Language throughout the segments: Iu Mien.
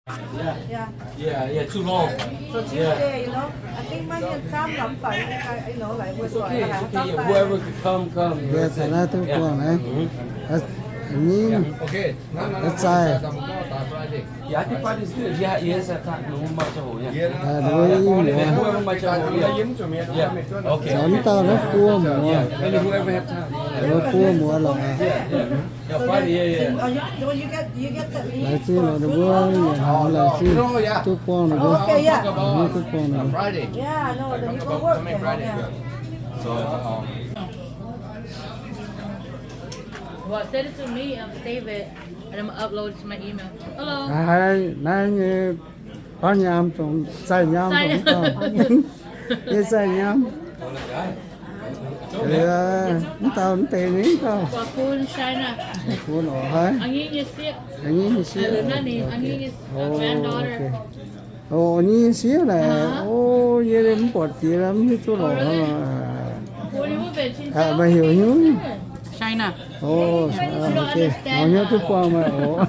Yeah. Yeah, yeah, too long. So Tuesday, you know, I think mine and Sam lamb, but you know, like, it's okay, it's okay. Yeah, whoever can come, come. Yeah, tonight too long, eh? Mm-hmm. That's, I mean, yeah. Okay. That's why. Yeah, I think Friday is good. Yeah, yes, I can't. No, much of, yeah. Yeah, no, whoever much of, yeah. Yeah, okay. Mv dauh naaiv buo muoz. Yeah, and whoever have time. Buo muoz lorqc. Yeah, yeah. Yeah, Friday, yeah, yeah. Oh, you, you get, you get the meat. Laengz zingh lorqc ninh mbuo yietc hnoi, laengz zingh duqv buangh ninh mbuo. Okay, yeah. Duqv buangh ninh mbuo. Friday. Yeah, I know. Then you go work then, yeah. So, um, well, send it to me, um, save it, and I'm gonna upload it to my email. Hello. Haaix, naaiv nyei baav nyaam dongh, zaih nyaam dongh, nyei zaih nyaam. Mv dauh mv deix ni, mv dauh. Fun oc, haiz. Nyei sieqv. O, nyei sieqv naaic. O, yie mv buatc jiex, mv hiuv duqv lorqc. Meih heuc nyungc? O, lorz hnyouv duqv buangh meih oc.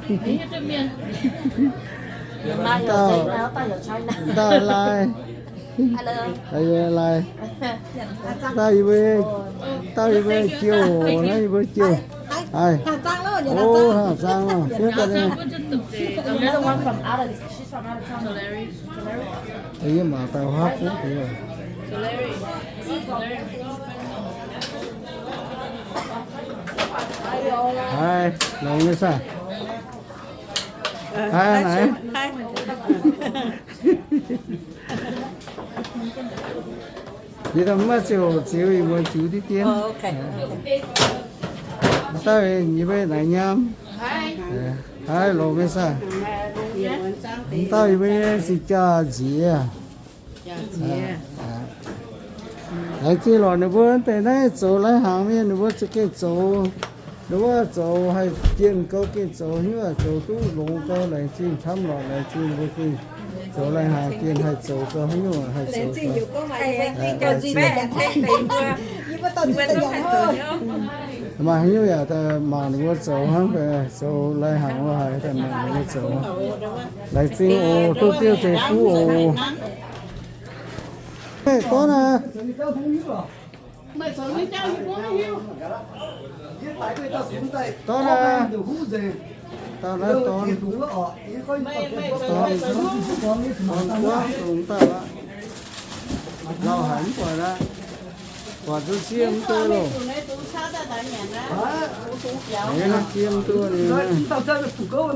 Dauh, dauh lai. Lai. Dauh yie mbuo, dauh yie mbuo jiouh, naaiv yie mbuo jiouh. Haiz. O, haaix zaang oc. Another one from out of, she's from out of town. Yie mangc daaih haav buv deix. Haiz, longx nyei saah? Haiz, haiz. Yie daaih maiv ziouc ziux, yie mbuo ziux diqv dien. Dauh yie mbuo naaic nyaam. Haiz, longx nyei saah? Dauh yie mbuo nyei singx jaa nziex. Laengz zingh lorqc ninh mbuo deix naaiv zoux lai-hnaangx mienh, ninh mbuo za'gengh zoux, ninh mbuo zoux haih jienh gau, gengh zoux hnyouv zoux duqv longx gau. Laengz zingh camv lorqc, laengz zingh ninh mbuo gengh zoux lai-hnaangx jienh haih zoux gau haaix nyungc haih zoux gau. Maaih haaix nyungc yaac daaih mangc ninh mbuo zoux hnangv, zoux lai-hnaangx wuov haiz daaih mangc ninh mbuo zoux. Laengz zingh oc, duqv ziouv zeiz fuqv oc. Dorn aac. Dorn aac. Dauh naaiv dorn. Dorn, dorn guangv dongh dauh aqv. Lauh haic mv buatc aqv. Buatc duqv siev mv duqv loh. Siev mv duqv ninh. Siev mv duqv dauh naaiv dorn.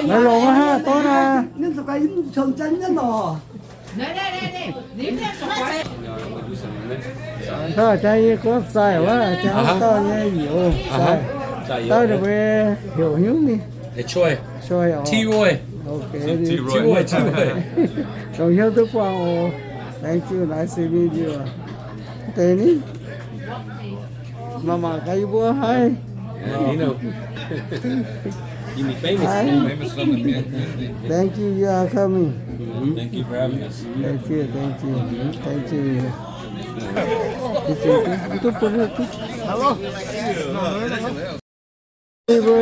Maiv longx aqv, dorn aac. Dauh jangx yie gorngv zaih wuov, jangx dauh nyei youz zaih. Dauh ninh mbuo heuc hnyouv ni? Troy oc. Longc hnyouv duqv buangh oc. Thank you, nice to meet you. Deix ni. Mangc mangc gaax yie mbuo haiz. Thank you, you are coming. Thank you for having us. Thank you, thank you, thank you. Yie mbuo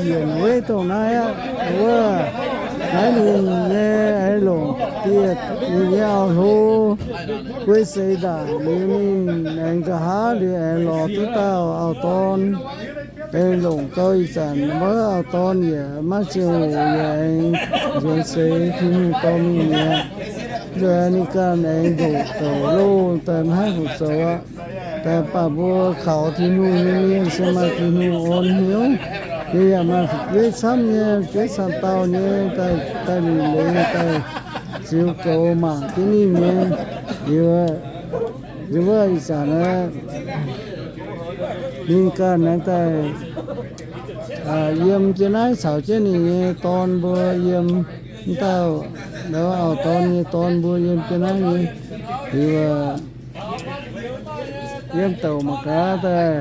yienc weiv dongh naaiv aqv. Wuov, naaiv ninh nyei aengx longc dieh, ninh nyei auv-hlo, guei seix ndaangc liuz ninh aengx nqa'haav liuz aengx lorz duqv dauh auv-dorn. Aengx longc gau ih zanc wuov auv-dorn yaac maiv ziangh hoc yaac aengx nzuonx seix Tin-Hungh dorh mingh mi'aqv. Nzuonx ninh ganh aengx ndoqc douc loh daaih maiv haih hoqc zoux aqv. Daaih baac mbuo kaux Tin-Hungh nyei mienh se maaih Tin-Hungh orn hnyouv. Yie yaac maaih fu'jueiv camv nyei, fu'jueiv camv dauh nyei, daaih, daaih liuc leiz daaih ziux goux mangc jienv ninh nyei. Liuz, liuz wuov ih zanc aeqv, ninh ganh aengx daaih yiem jienv naaiv caux jienv ninh nyei dorn mbuo yiem, wuov dauh, auv-dorn nyei dorn mbuo yiem jienv naaiv nyei. Liuz, yiem douc mangc gaax daaih,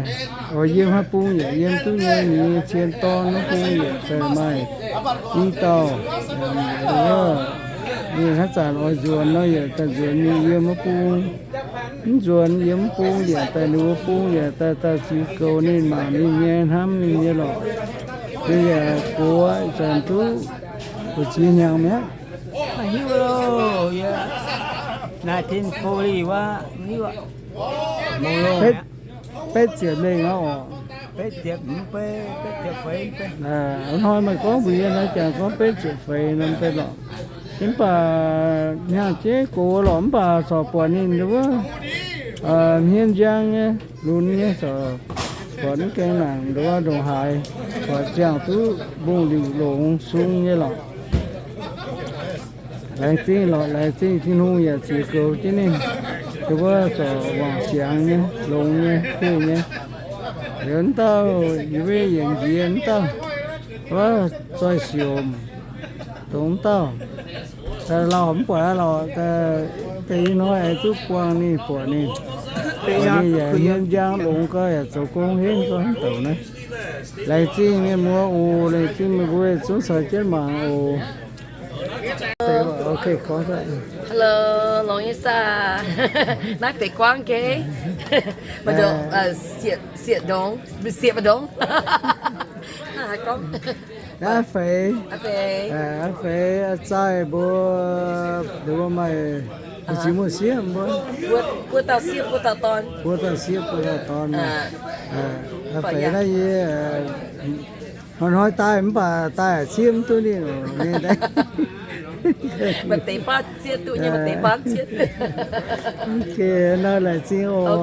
oix yiem haaix bung yaac yiem duqv nyei, ninh nyei cien dorn wuov bung yaac daaih maaih i dauh, wuov, Ninh haaix zanc oix nzuonx nor, yaac daaih nzuonx ninh yiem wuov bung. Mv nzuonx yiem wuov bung, yaac daaih ninh wuov bung, yaac daaih, daaih ziux goux ninh, mangc ninh nyei, hnamv ninh nyei lorqc. Ninh yaac gox ih zanc duqv buo ziex hnyangx mi'aqv. Maiv hiuv loh, yie nineteen forty wuov, mv hiuv aqv. Mv loh mi'aqv. Betv ziepc lengh aqv oc. Betv ziepc, mv betv, betv ziepc feix. Hnoi meih gorngv mbuox yie nor, jangx gorngv betv ziepc feix nor, mv betv lorqc. Mv baac hnyangx-jeiv gox lorqc, mv baac corc buatc ninh wuov hmien njang nyei, lunx nyei, corc buatc mv gaengh nangc ndongc haaix, buatc ziangh duqv mbungh liuc longx sung nyei lorqc. Laengz zingh lorqc, laengz zingh Tin-Hungh yaac ziex goux jienv ninh, ninh mbuo zorc wangc siangx nyei, longx nyei, kuv nyei. Liuz wuov dauh, yie mbuo yienc nziex wuov dauh, wuov Zoih Siouc, dongh wuov dauh, lauh mv buatc aqv lorqc, daaih ih hnoi aengx duqv buangh ninh, buatc ninh, buatc ninh yaac hmien njang longx gau, yaac zoux gong henv gau, mv douc naaiv. Laengz zingh mienh muoz oc, laengz zingh meih mbuo zungv caux jienv mangc oc. Hello, longx nyei saah? Naaiv feix guangv gei. Maaih ndongc, sieqv ndongc, sieqv maaih ndongc. Naaiv feix, feix, zaaih mbuo, mbuo maaih, mbuo ziex muoz sieqv mbuo. Buo dauh sieqv buo dauh dorn. Buo dauh sieqv buo dauh dorn. Feix naaiv yie, hnoi-hnoi daaih mv baac daaih sieqv mv duqv ninh oc. Maaih deix baav sieqv duqv nyei, maaih deix baav sieqv. Ok, nor laengz zingh oc.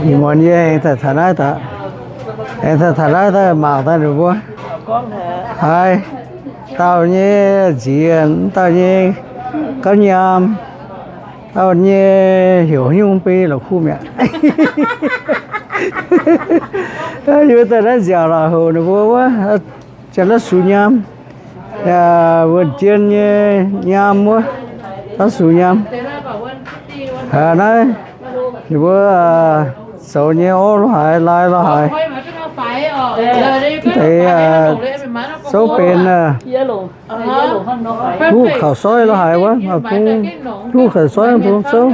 Ih muonz yie aengx daaih taux naaiv daaih, aengx daaih taux naaiv daaih mangc daaih ninh mbuo. Haiz dauh nyei nziex, dauh nyei gauv nyaam, dauh nyei heuc haaix nyungc beiv la'kuqv mi'aqv. Yie daaih naaiv nziaauc la'houc ninh mbuo wuov, janx naaiv sux nyaam, wuonh jien nyei nyaam wuov, naaiv sux nyaam. Naaiv ninh mbuo zoux nyei orv lo haaix, lai lo haaix. Deix zouv benx huv kaux soiv lo haaix wuov, bung huv kaux soiv bung zouv.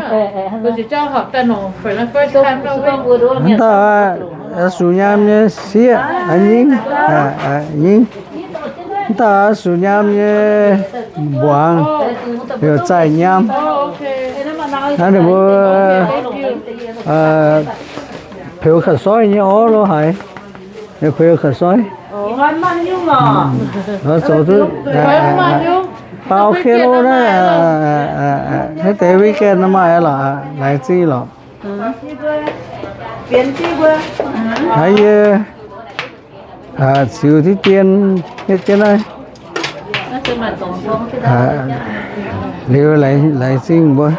Mv dauh sux nyaam nyei sieqv, nyingv, nyingv. Mv dauh sux nyaam nyei mbuangz, heuc zaih nyaam. Naaiv ninh mbuo peux kaux soiv nyei orv lo haaix. Ninh peux kaux soiv. Zoux duqv, baac ok lo naaiv, naaiv deix weekend maaih lorqc, laengz zingh lorqc. Naaiv yie ziux diqv dien, hietv jienv naaiv. Liuz laengz zingh mbuo.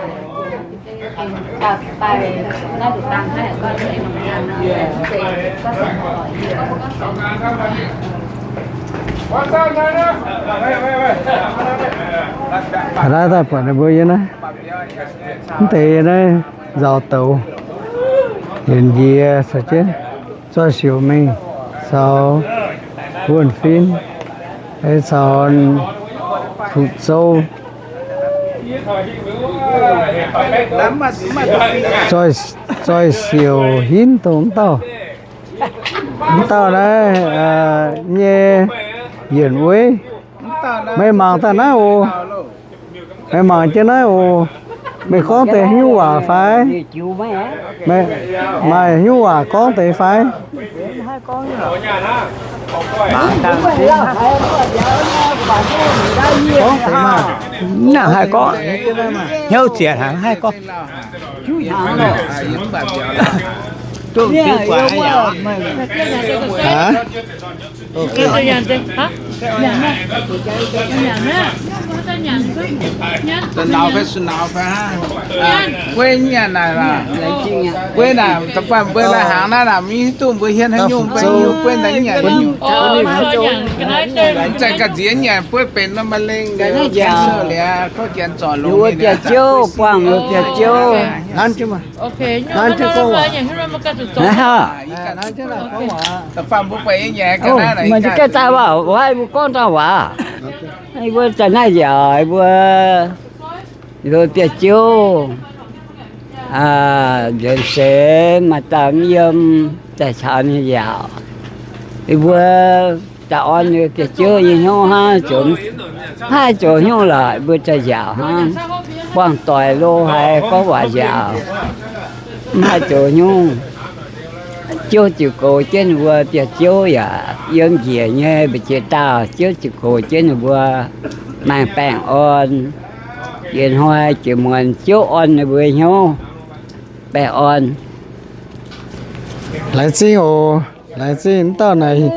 Naaiv daaih buatc ninh mbuo yie naaiv, mv deix naaiv nzaaux douz, yienc njiec caux jienv Zoih Siouc Mengh caux Wuonh Fin, caux Fuqv Zou, Zoih Siouc Hinv dongh mv dauh, mv dauh naaiv nyei yienc weiv. Meih mangc daaih naaiv oc. Meih mangc jienv naaiv oc. Meih gorngv deix haaix nyungc waac fai? Maaih haaix nyungc waac gorngv deix fai? Gorngv deix maah. Mv nangc haih gorngv. Hnyouv ziec haic mv haih gorngv. Aa? Guei nyanc naaic laac. Guei naaic, da'faanh mbuo lai-hnaangx naaiv naaic, mv hiuv duqv mbuo hietv haaix nyungc, mbuo hiuv guei naaic nyanc. Mv zeiz ga'nziex nyanc buov benx nor ma'leng, cancer liuz, kov janx zorc longx. Biauv-ziouv, buangh biauv-ziouv. Da'faanh mbuo buatc nyei nyanc ga'naaiv naaic, mbuo ganh daaih waac, mbuo gorngv daaih waac. Mbuo za'naaiv nziaauc, mbuo biauv-ziouv, nzuonx seix maaih dauh mv yiem, daaih caux ninh nziaauc. Mbuo daaih orn biauv-ziouv nyei hnyouv hnangv, mv haih zoux hnyouv lorqc, mbuo daaih nziaauc hnangv. Buangh doic lo haic, gorngv waac nziaauc, mv haih zoux hnyouv. Ziouv ziouc goux jienv ninh mbuo, biauv-ziouv yaac yiem njiec nyei mbu'ziex dauh, Ziouv ziouc goux jienv ninh mbuo maengh baengh orn. Yietc hnoi jiex muonz Ziouv orn ninh mbuo hnyouv baengh orn. Laengz zingh oc, laengz zingh. Mv dauh naaic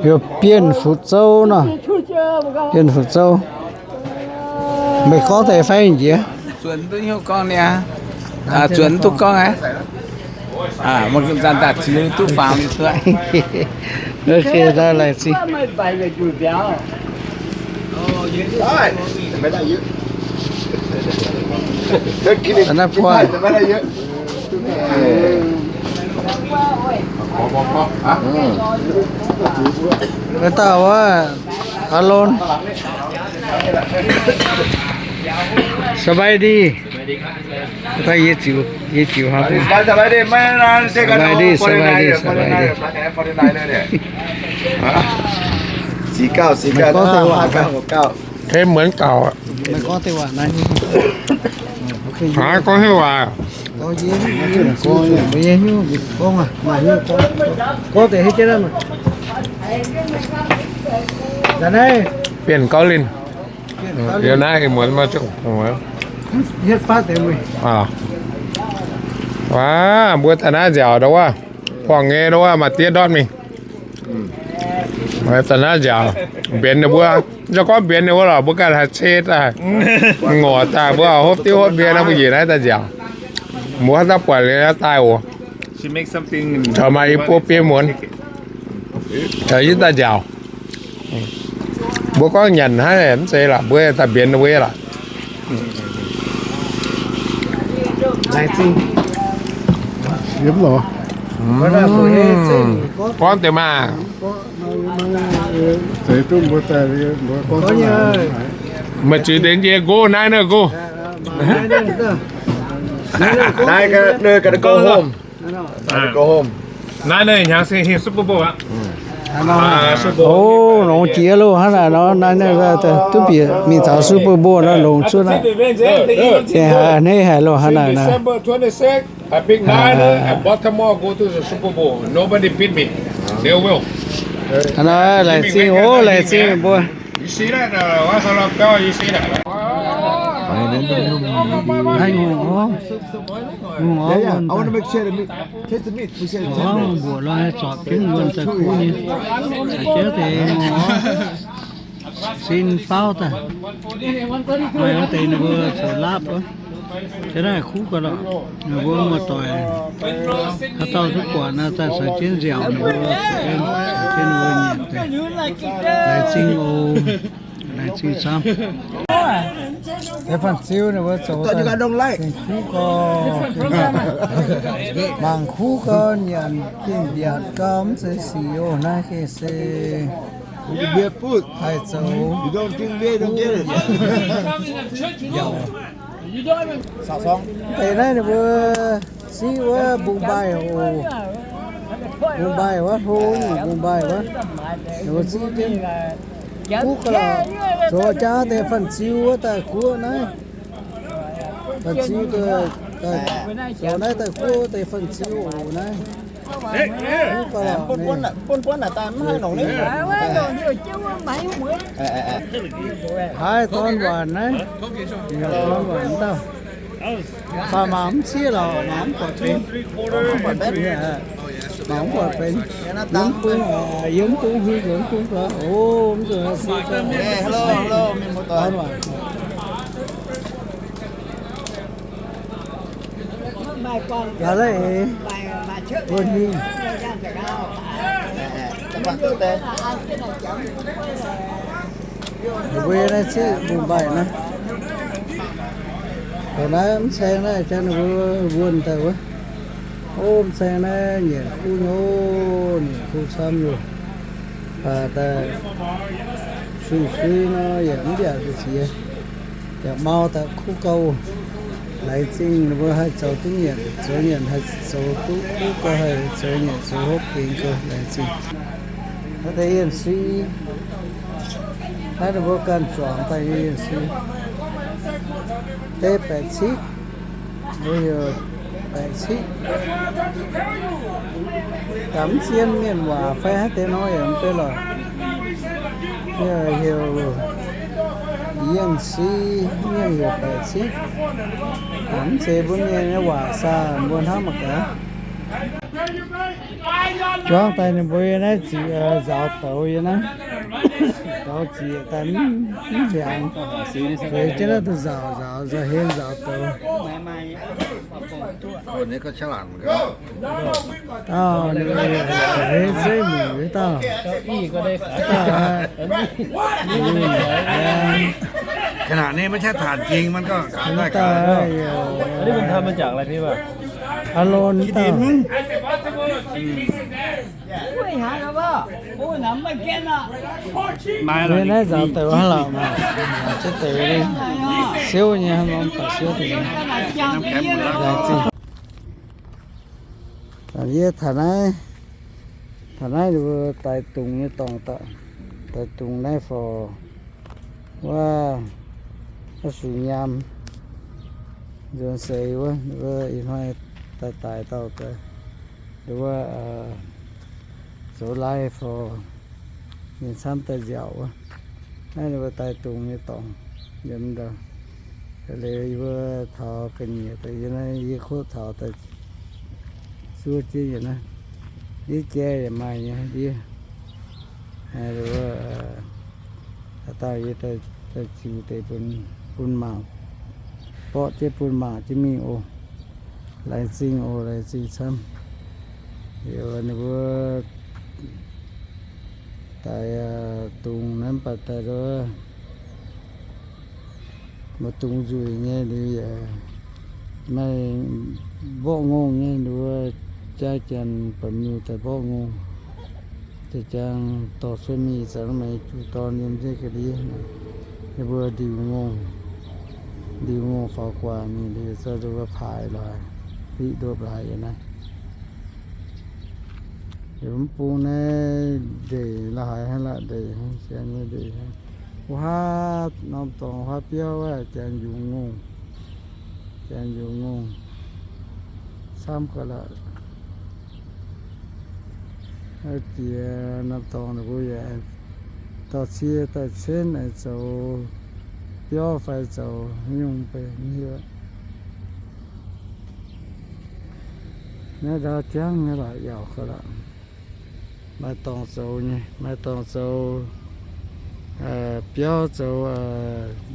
heuc Bienh Fuqv Zouv nor, Bienh Fuqv Zouv. Meih gorngv deix fai jiex? Zuonx duqv hnyouv gorngv niaa. Zuonx mv duqv gorngv aqv. Zanc daaih ziux duqv fangx liuz duqv. Ok, laengz zingh. Naaiv buatc wuov dauh wuov, Aalon. สบายดี. Daaih yie ziux, yie ziux hnangv. สบายดี, สบายดี, สบายดี. สี่เก้า สี่เก้า เก้า เก้า เก้า เทปเหมือนเก่าอ่ะ. Meih gorngv deix waac naaiv. Aa, gorngv heuc waac. Gorngv deix heuc jienv naaiv. Bienh Gauv Linh. Liuz naaiv muonz maiv zuqc. Waac, mbuo daaih naaiv nziaauc ndau wuov, buangh nyei ndau wuov, maaih diev ndortv mingh. Daaih naaiv nziaauc, mbenc ninh mbuo. Nzauh gorngv mbenc ninh mbuo lorqc, mbuo ganh haih cei daaih, ngorc daaih, mbuo hopv diuv hopv mbien nor, mbuo njiec naaiv daaih nziaauc. Mbuo haaix dauh buatc liuz daaih oc. Taux maaih i buo biei muonz, taux yie daaih nziaauc. Mbuo gorngv nyanc hnangv mv zeiz lorqc, mbuo daaih mbenc ninh mbuo lorqc. Gorngv deix maah. Meih ziux deix njiec go naaiv nor go. Naaiv nor go home. Naaiv nor hnyangx se hingh Super Bowl aqv. O, longx jiex loh hnangv naaic nor, naaiv duqv bieqc mingh taux Super Bowl nor longx cuotv aqv. Hneiv haic loh hnangv naaic nor. Hnangv naaic, laengz zingh oc, laengz zingh mbuo. Haaix nyungc oc, nyungc oc, mbuoqc lo haih zorpc jienv wuonh daaih kuv nyei. Jiex deix nyungc oc, sin faauv daaih. Maaih deix ninh mbuo zoux laapv wuov. Jiex naaiv kuv gau lorqc. Ninh mbuo muoz-doic haaix dauh duqv buatc nor, daaih caux jienv nziaauc ninh mbuo, caux jienv ninh mbuo nyanc deix. Laengz zingh oc. Laengz zingh camv. Deix fanh ziu ninh mbuo zoux daaih zengc kuv gau, mangc kuv gau, nyanc gengh mbiaatc gau, mv zeiz sic oc. Naaiv gengh se haih zoux. Deix naaiv ninh mbuo ziqv wuov mbungv mbaaih oc. Mbungv mbaaih wuov, hlo nyungc mbungh mbaaih wuov. Ninh mbuo ziqv jienv kuv gau lorqc. Zoux jaa deix fanh ziu wuov daaih kuv naaiv. Fanh ziu daaih, zoux naaiv daaih kuv deix fanh ziu oc naaiv. Kuv gau lorqc. Haaix dorn waanc naaiv? Dorn waanc dauh. Baac mangc mv sieqv lorqc, mangc mv buatc benx. Mangc mv buatc benx. Yiem bung, yiem bung, yiem bung gau. O, mv zuqc sieqv dorn waanc. Gaax laiv eix, wuonh hingh. Mbuo naaiv zieqv mbungv mbaih naaiv. Taux naaiv mv saeng naaiv jang ninh mbuo wuonh daaih wuov. Ov, mv saeng naaiv nyanc kuv nyei, nyanc kuv camv nyei. Baac daaih sui-sui nor yaac mv mbiaauc nziex. Yaac mau daaih kuv gauh. Laengz zingh ninh mbuo haih zoux duqv nyanc, zoux nyanc haih zoux duqv kuv gauh, haih zoux nyanc zoux hopv gengx gauh laengz zingh. Naaiv deix yienh si, naaiv ninh mbuo ganh zuangx daaih nyei yienh si, deix baeqc ciqv, mbuo heuc baeqc ciqv. Gaax mv zien mienh waac fai haaix deix nor yaac mv bei lorqc. Yie heuc yienh si, mienh heuc baeqc ciqv. Gaax mv zeiz mbuo mienh nyei waac saah, mbuo hnamv mangc gaax. Juangv daaih ninh mbuo yie naaiv ziqc nzaaux douz yie naaiv. Douz ziqc daaih mv hiaangx. Zueiz jienv naaiv duqv nzaaux, nzaaux, nzaaux hlen nzaaux douz. Dauh ninh hlen zeiv muic wuov dauh. อันนี้มันใช้ถ่านจริง มันก็ขายได้ขาย อันนี้มันทำมาจากอะไรพี่ว่า Aa lon dauh. Mbuo naaiv nzaaux douz hnangv lauh maah. Mv baac siouv nyei, mv baac siouv deix. Laengz zingh. Yie taux naaiv, taux naaiv ninh mbuo daix dungz nyei dorngx, daix dungz naaiv fai wuov, wuov sux nyaam nzuonx seix wuov, ninh mbuo ih hnoi daaih daix dauh gaax, ninh mbuo zoux live fai mienh camv daaih nziaauc wuov. Naaiv ninh mbuo daix dungz nyei dorngx yiem ndau. Leiz yie mbuo taux ga'nyiec daaih yie naaiv, yie kotv taux daaih zuov jienv yietc naaiv. Ndiev jai yaac maaih nyei ndiev. Haaix dauh yie daaih ziux deix bun mangc, borqv jienv bun mangc jienv mingh oc. Laengz zingh oc, laengz zingh camv. Liuz ninh mbuo daix dungz naaiv mv baac daaih maaih dungz nzueic nyei liuz yaac maaih mborqv ngongh nyei, ninh mbuo jaa janx baac miuc daaih mborqv ngongh. Jaa janx dorh cuotv mingh zanc maaih juqc dorn yiem jienv ga'ndiev, ninh mbuo ndiux ngongh, ndiux ngongh faaux guaax mingh liuz, ninh mbuo paaix lorz, fiqv ndopv laaix yiem naaiv. Liuz mv bung naaiv ndeic la'haaix hnangv, la'ndeic hnangv, sienx nyei ndeic hnangv. Wuov haav norm dorngx wuov haav biauv wuov, janx yungz ngongh, janx yungz ngongh camv ga'laqc. Jiex norm dorngx ninh mbuo yaac dorh cie daaih cenv aengx zoux biauv fai zoux nyungc bei mv hiuv. Naaiv ndau jangv nyei lorqc, yaac ga'laqc. Maaih dorngx zoux nyei, maaih dorngx zoux biauv, zoux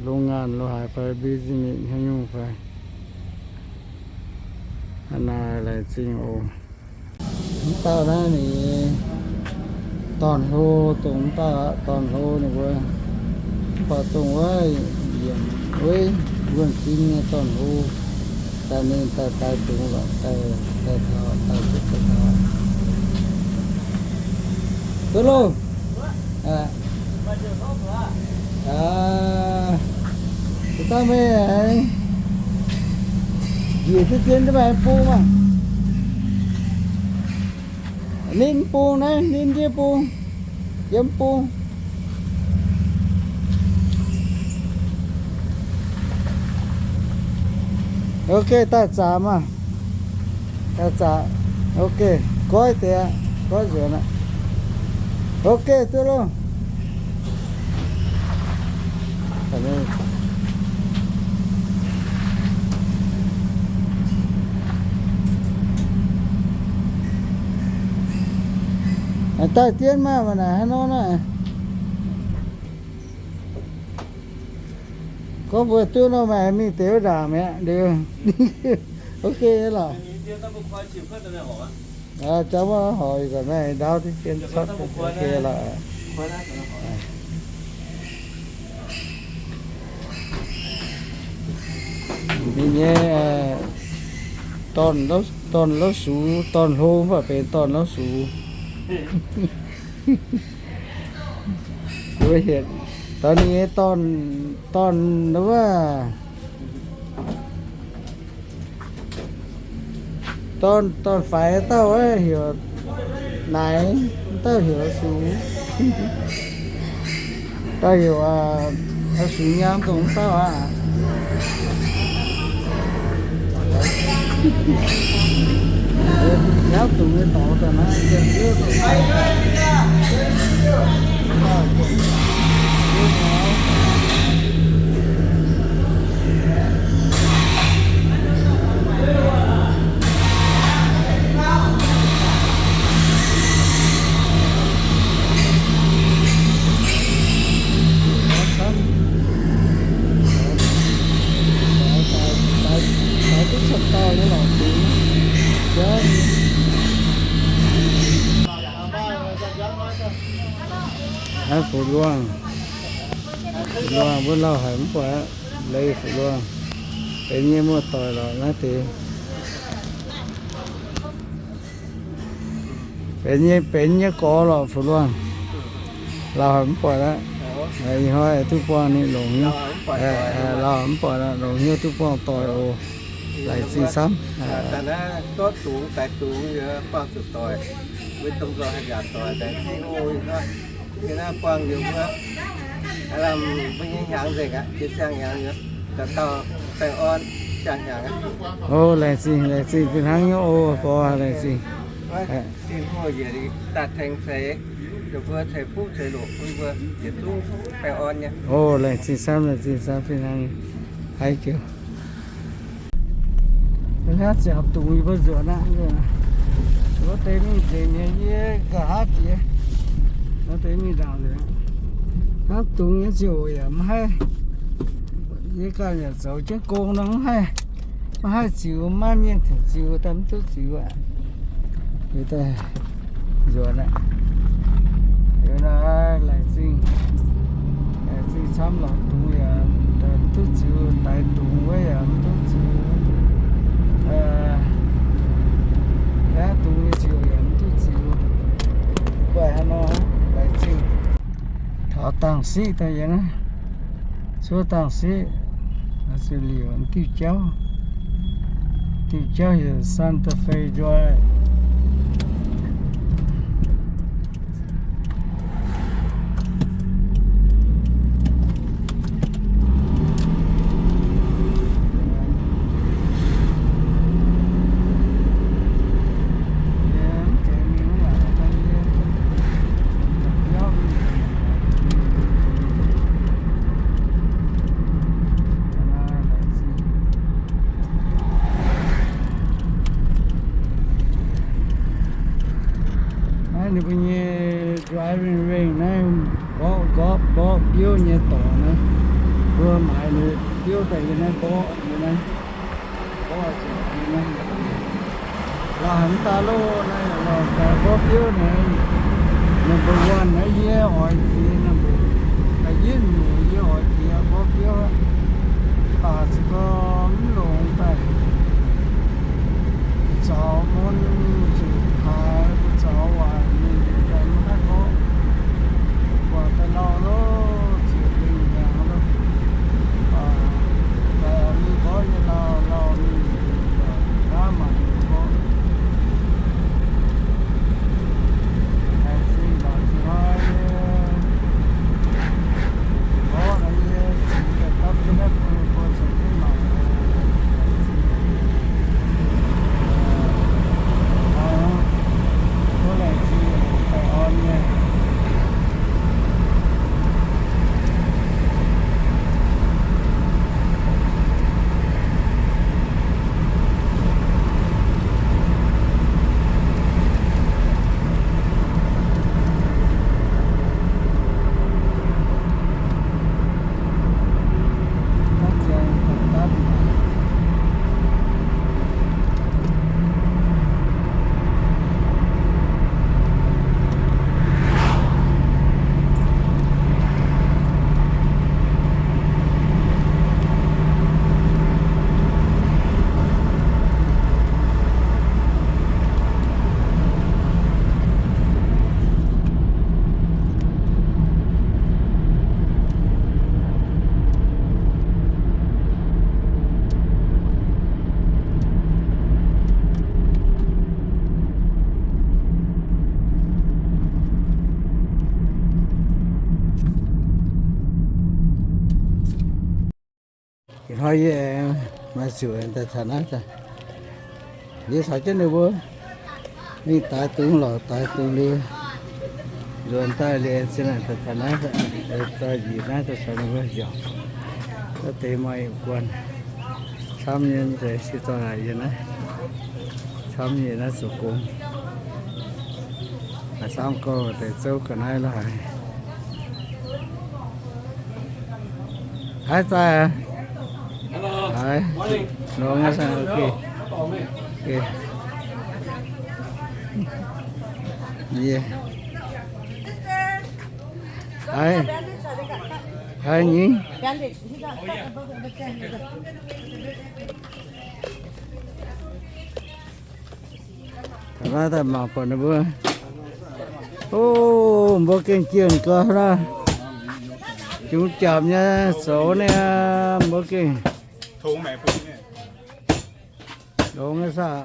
โรงงาน lo haaix fai business haaix nyungc fai. Aa naaic laengz zingh oc. Mv dauh naaiv ninh dorn-hlo, dongh mv dauh aqv, dorn-hlo ninh mbuo. Mv baac dongh wuov yiemc weiv wuonh zing nyei dorn-hlo, daaih ninh daaih daix dungz lorqc, daaih, daaih taux, daaih duqv daaih taux. Duqv loh. Daaih meih njiec duqv zien duqv maaih bung maah. Ninh bung naaiv, ninh ndiev bung, yiem bung. Ok, daaih zaqc maah. Daaih zaqc. Ok, goiv deix aqv, goiv nzuonx aqv. Ok, duqv loh. Daaih dien maah, mv naaic haaix nor naaiv. Gorngv mbuo duqv nor, meih mingh deix wuov ndaangc mi'aqv liuz. Ok lorqc. Jauv mv horc ga'naaiv ndau diqv jienv cuotv. Ok lorqc. Ninh nyei dorn-lauv sux, dorn-hlo mv baac benx dorn-lauv sux. Mbuo hietc daux ninh nyei dorn, dorn wuov, dorn, dorn-faix dauh heuc Naix, dauh heuc Sux, dauh heuc Sux Nyaam dongh wuov dauh aqv. Hnangv dongh nyei dorngx daaih naaiv, Aav, fu'luangh, fu'luangh mbuo lauh haic mv buatc aqv. Leiz fu'luangh, benx nyei muoz-doic lorqc naaiv deix. Benx nyei, benx nyei gorx lorqc fu'luangh. Lauh haic mv buatc aqv. Ih hnoi duqv buangh ninh longc hnyouv. Lauh haic mv buatc aqv, longc hnyouv duqv buangh doic oc. Laengz zingh camv. O, laengz zingh, laengz zingh fih hnangv nyei oc, gorx, laengz zingh. O, laengz zingh camv, laengz zingh camv fih hnangv nyei. Haiz jienv. Hnangv ziangx dungz yie mbuo nzuonx aqv. Wuov deix mingh nzengc nyei, yie nqa'haav jiex. Wuov deix mingh ndaangc nzengc. Hnangv dungz nyei ziouc yaac maiv haih. Yie ganh yaac zoux jienv gong nor mv haih, maiv haih ziux, maiv mienh tengx ziux daaih mv duqv ziux aqv. Liuz daaih nzuonx aqv. Liuz naaiv laengz zingh, laengz zingh camv lorqc, dungz yaac mv duqv ziux, daix dungz wuov yaac mv duqv ziux, aav, dungz nyei ziux yaac mv duqv ziux. Guaih haaix nor laengz zingh. Taux dangh siqv daaih yiem naaiv, cuotv dangh siqv, zuqc liuc diuh jauv. Diuh jauv heuc Santa Fe Drive. Naaiv ninh mbuo nyei driving range naaiv, mborqv, mborqv biouv nyei dorngx naaiv. Mbuo maaiz ninh biouv daaih yiem naaiv mborqv, yiem naaiv mborqv, yiem naaiv. Laaix haaix dauh loh naaiv, laaix daaih mborqv biouv naaiv, number one naaiv yie oix jiex, number, da'yietv nyungc yie oix jiex mborqv biouv aqv. Baac se gorngv mv longx daaih. Zaux mun zuqc paaix, zaux waaic mingh daaih mv haih gorngv. Buatc daaih lauh loh, ziouc lingh hnyangx loh. Baac daaih mingh gorngv nyei lauh, lauh mingh, baac nqa'haav mangc mv gorngv. Laengz zingh mangc zingh hnoi nyei. Ih hnoi yie aengx maaih zuqc daaih taux naaiv daaih. Yie caux jienv ninh mbuo mingh daix dungz lorqc, daix dungz liuz, nzuonx daaih liuz aengx zinh laangc daaih taux naaiv, daaih njiec naaiv daaih caux ninh mbuo nziaauc. Wuov deix maaih yietc guanh camv nyei, deix se zorng naaic yie naaiv, camv nyei naaiv zoux gong. Haaix camv gorngv deix zouv ga'naaiv la'haic. Haaix zaih? Haaix, longx aqv. Haaix, haaix nyungc? Naaiv daaih mangc buatc ninh mbuo. O, mbuo gengh jienh gau naaiv. Jungx japc nyei zoux naaiv, mbuo gengh longx nyei saah.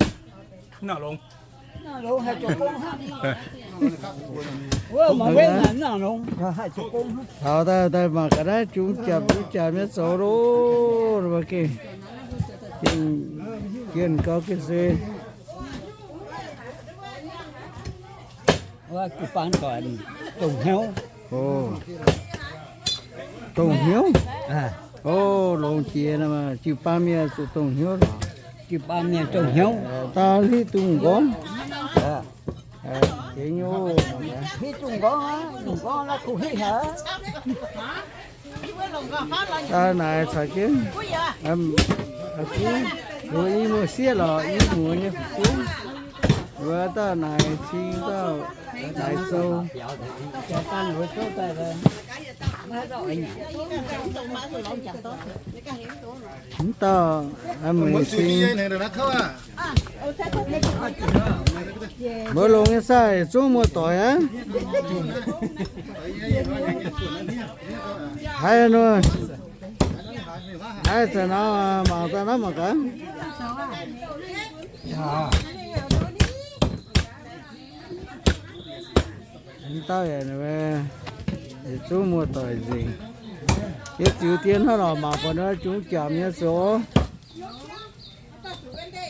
Taux daaih, daaih mangc gaax naaiv jungx japc, jungx japc nyei zoux loh, mbuo gengh, gengh jienh gau gengh se. Jiu-baang doic dongh hnyouv. O, dongh hnyouv? O, longx jiex, jiu-baang mienh zuqc dongh hnyouv lorqc. Jiu-baang mienh dongh hnyouv. Daaih hitv dungz m'nqorngv. Hitv dungz m'nqorngv, m'nqorngv naaiv kuh hitv haic. Daaih naaic caux jienv, i muoz sieqv lorqc, i muoz nyei fu'jueiv. Wuov dauh naaic cing dauh naaic zou. Mv dauh meix cing. Mbuo longx nyei saah, zungv muoz-doic aqv. Haiz nor, haiz zanc nor mangc daaih naaiv mangc gaax. Mv dauh yaac, yietc zungv muoz-doic nzengc. Yie ziux dien hnangv lorqc, mangc buatc nor jungx jangx nyei zoux.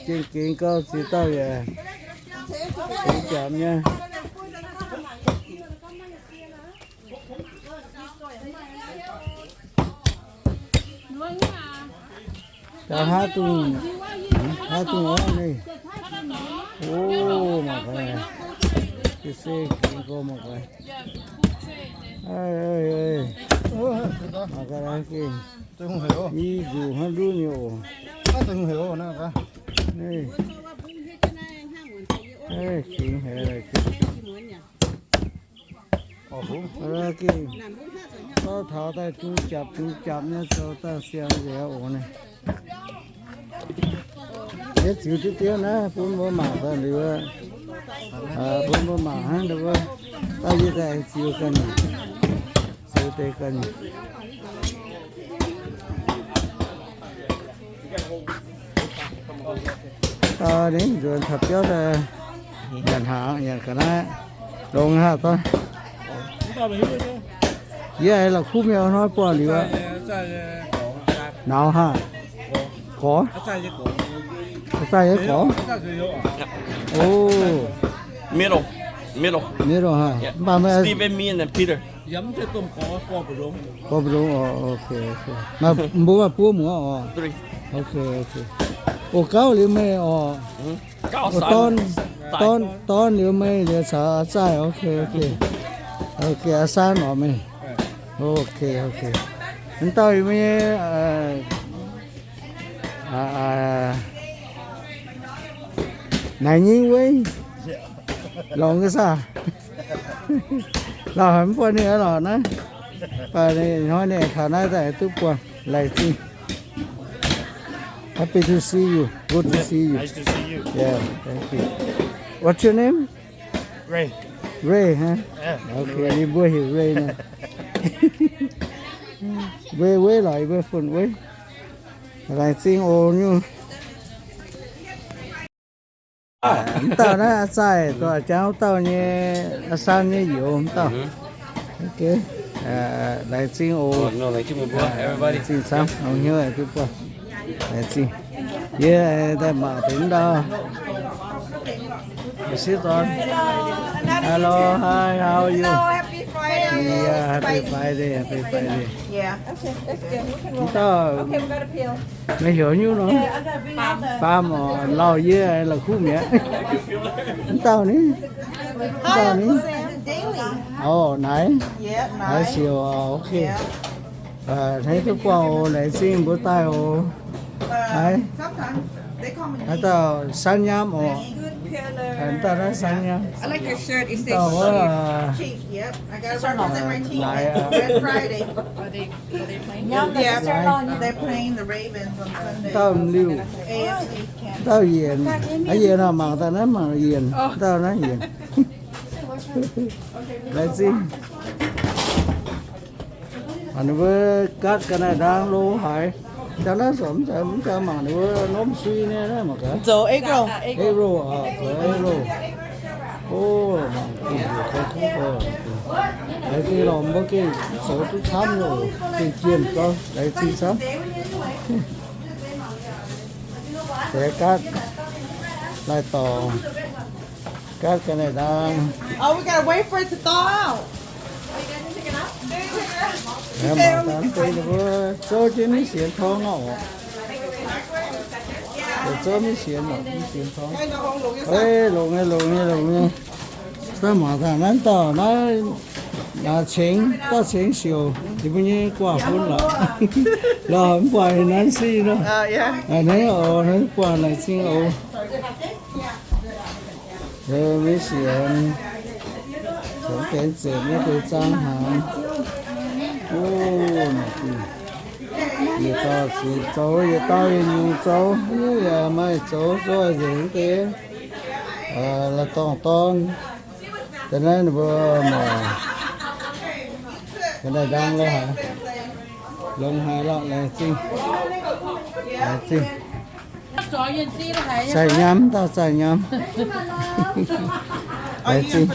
Gengh gengx gau, ziex dauh yaac jungx jangx nyei. Gauh haav dungz, haav dungz orv nei. O, mangc gaax, ga'sie gengx gau mangc gaax. Mangc gaax, i nzuqc hnangv ndutv nyei oc. Gengx haiz. Gengh zorqv taux daaih jungx japc jungx japc nyei zoux daaih siang nzengc oc naaiv. Yietv ziux diqv diev naaiv bun mbuo mangc daaih liuz, bun mbuo mangc hnangv daaih wuov, daaih yie daaih ziux ganh, ziux deix ganh. Ninh nzuonx taux biauv daaih nyanc hnaangx, nyanc ga'naaiv, longx haav daaih. Yie aengx la'kuqv mienh hnoi buangh liuz aqv. Nauz haav. Gorx. Zaih nyei gorx. O. Middle. Middle. Middle haav. Mv baac meih Steven, me and then Peter. Gorx mbuo, o, ok, ok. Mbuo maaih buo muoz oc. Ok, ok. O, gauv liuz meih oc. Dorn, dorn, dorn liuz meih liuz caux a'zaih, ok, ok. Ok, a'san oc meih. Ok, ok. Mv dauh yie meih nyei, naaic nyingv wuov, longx nyei saah? Lauh haic mv buatc ninh lorqc naaiv. Baac hnoi ninh taux naaiv daaih duqv buangh laengz zingh. Happy to see you. Good to see you. Nice to see you. Yeah, thank you. What's your name? Ray. Ray, huh? Yeah, okay, Ray. Yie mbuo heuc Ray naaiv. Ray, Ray lorqc, yie mbuo funx Ray. Laengz zingh oc nyungc. Mv dauh naaiv a'zaih, doqc jangx wuov dauh nyei, a'san nyei youz mv dauh. Ok. Laengz zingh oc. Laengz zingh camv, ong hnyouv duqv buangh. Laengz zingh. Yie daaih mangc deix ndau. Sit on. Hello, hi, how are you? Hello, happy Friday. Yeah, happy Friday, happy Friday. Yeah. Okay, that's good. We can roll. Dauh, okay, we gotta peel. Meih heuc nyungc nor? Faam oc, lauh yie la'kuqv mi'aqv. Mv dauh ni? Mv dauh ni? Daily. Orv, naaiv? Yeah, naaiv. Naaiv siouc oc, okay. Hneiv duqv buangh oc, laengz zingh mbuo daaih oc. Haiz, haaix dauh San Nyam oc? Haaix dauh naaiv San Nyam? Dauh wuov, naaiv aqv. They're playing the Ravens on Sunday. Dauh liuh. Dauh yienc. Aa, yienc oc, mangc daaih naaiv mangc yienc. Dauh naaiv yienc. Laengz zingh. Mangc ninh mbuo gaatv ga'naaiv ndaang lo haaix. Jangx naaiv zorc mv jangx mangc ninh mbuo norm sui nyei naaiv mangc gaax. Zoux egg roll. Egg roll oc, zoux egg roll. O, mangc gaax, laengz zingh lorqc, mbuo gengh zoux duqv camv nyei oc. Gengh jienh gau, laengz zingh camv. Deix gaatv, lai-dorngx, gaatv ga'naaiv ndaang. Oh, we gotta wait for it to thaw out. Mangc daaih mv deix ninh mbuo zouv jienv maiv sienx torngv aqv oc. Zouv maiv sienx oc, maiv sienx torngv. Ei, longx nyei, longx nyei, longx nyei. Mangc daaih naaiv dauh naaiv, cengx, dauh cengx siouc, ninh mbuo nyei guaax fun lorqc. Lorqc mv guaax Nancy nor. Hneiv oc, hneiv guaax laengz zingh oc. Maiv sienx, zoux gaengh zenc nyei deix zaang hnaangx. O, yietc dauh zoux, yietc dauh yietc nyungc zoux, yaac maaih zoux nzoih nzengc deix. La'dorngh dorn. Da'naaiv ninh mbuo mangc ga'naaiv ndaang lo haaix. Longx haic lorqc, laengz zingh. Laengz zingh. Zaih nyam, dauh zaih nyam. Laengz zingh.